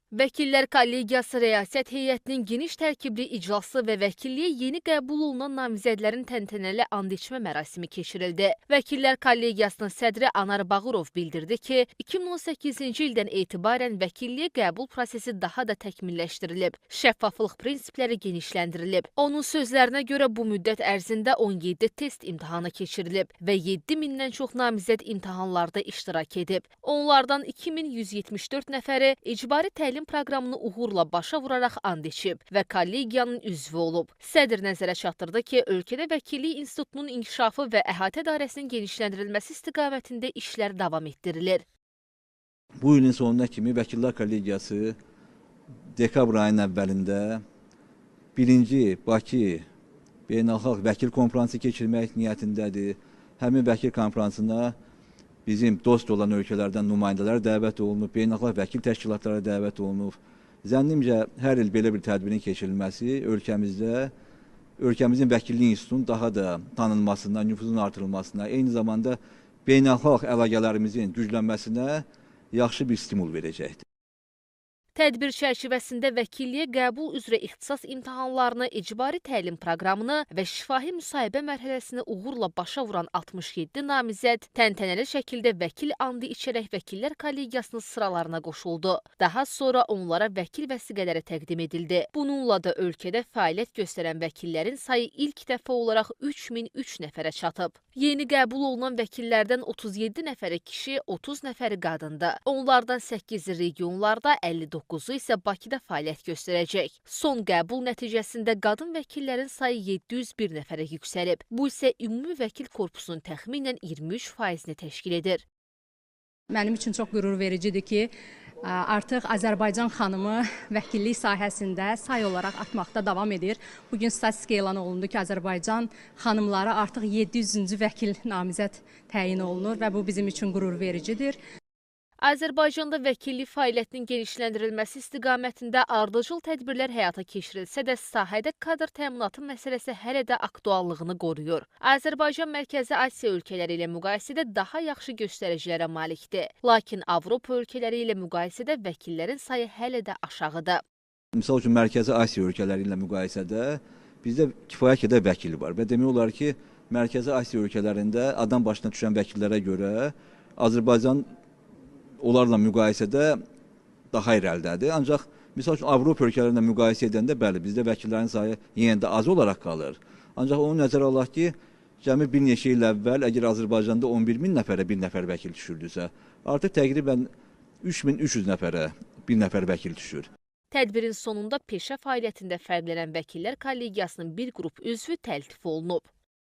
Vəkillər Kollegiyası Rəyasət Heyətinin geniş tərkibli iclası və vəkilliyə yeni qəbul olunan namizədlərin təntənəli and içmə mərasimi keçirildi. Vəkillər Kollegiyasının sədri Anar Bağırov bildirdi ki, 2018-ci ildən etibarən vəkilliyə qəbul prosesi daha da təkmilləşdirilib, şəffaflıq prinsipləri genişləndirilib. Onun sözlərinə görə bu müddət ərzində 17 test imtahanı keçirilib və 7000-dən çox namizəd imtahanlarda iştirak edib. Onlardan 2174 nəfəri icbari təlim proqramını uğurla başa vuraraq and içib və kollegiyanın üzvü olub. Sədr nəzərə çatdırdı ki, ölkədə vəkillik institutunun inkişafı və əhatə dairəsinin genişləndirilməsi istiqamətində işlər davam etdirilir. Bu ilin sonuna kimi Vəkillər Kollegiyası dekabr ayının əvvəlində birinci Bakı Beynəlxalq Vəkil Konfransı keçirmək niyyətindədir. Həmin vəkil konfransına bizim dost olan ölkələrdən nümayəndələr dəvət olunub, beynəlxalq vəkil təşkilatları dəvət olunub. Zənnimcə, hər il belə bir tədbirin keçirilməsi ölkəmizin vəkillik institutunun daha da tanınmasına, nüfuzun artırılmasına, eyni zamanda beynəlxalq əlaqələrimizin güclənməsinə yaxşı bir stimul verəcəkdir. Tədbir çərçivəsində vəkilliyə qəbul üzrə ixtisas imtahanlarını, icbari təlim proqramını və şifahi müsahibə mərhələsini uğurla başa vuran 67 namizəd təntənəli şəkildə vəkil andı içərək Vəkillər Kollegiyasının sıralarına qoşuldu. Daha sonra onlara vəkil vəsiqələri təqdim edildi. Bununla da ölkədə fəaliyyət göstərən vəkillərin sayı ilk dəfə olaraq 3003 nəfərə çatıb. Yeni qəbul olunan vəkillərdən 37 nəfəri kişi, 30 nəfəri qadındı. Onlardan 8-i regionlarda, 59-u isə Bakıda fəaliyyət göstərəcək. Son qəbul nəticəsində qadın vəkillərin sayı 701 nəfərə yüksəlib. Bu isə ümumi vəkil korpusunun təxminən 23%-ni təşkil edir. Mənim üçün çox qürur vericidir ki, artıq Azərbaycan xanımı vəkillik sahəsində say olaraq artmaqda davam edir. Bugün statistika elan olundu ki, Azərbaycan xanımları artıq 700-cü vəkil namizəd təyin olunur və bu bizim üçün qürur vericidir. Azərbaycanda vəkillik fəaliyyətinin genişləndirilməsi istiqamətində ardıcıl tədbirlər həyata keçirilsə də, sahədə kadr təminatı məsələsi hələ də aktuallığını qoruyur. Azərbaycan Mərkəzi Asiya ölkələri ilə müqayisədə daha yaxşı göstəricilərə malikdir. Lakin Avropa ölkələri ilə müqayisədə vəkillərin sayı hələ də aşağıdır. Misal üçün, Mərkəzi Asiya ölkələri ilə müqayisədə bizdə kifayət qədər vəkil var və demək olar ki, Mərkəzi Asiya ölkələrində adam başına düşən vəkillərə görə Azərbaycan onlarla müqayisədə daha irəlidədir. Ancaq, misal üçün, Avropa ölkələrində müqayisə edəndə, bəli, bizdə vəkillərin sayı yenə də az olaraq qalır. Ancaq onu nəzərə alaq ki, cəmi bir neçə il əvvəl, əgər Azərbaycanda 11 min nəfərə bir nəfər vəkil düşürdüsə, artıq təqribən 3300 nəfərə bir nəfər vəkil düşür. Tədbirin sonunda peşə fəaliyyətində fərqlənən Vəkillər Kollegiyasının bir qrup üzvü təltif olunub.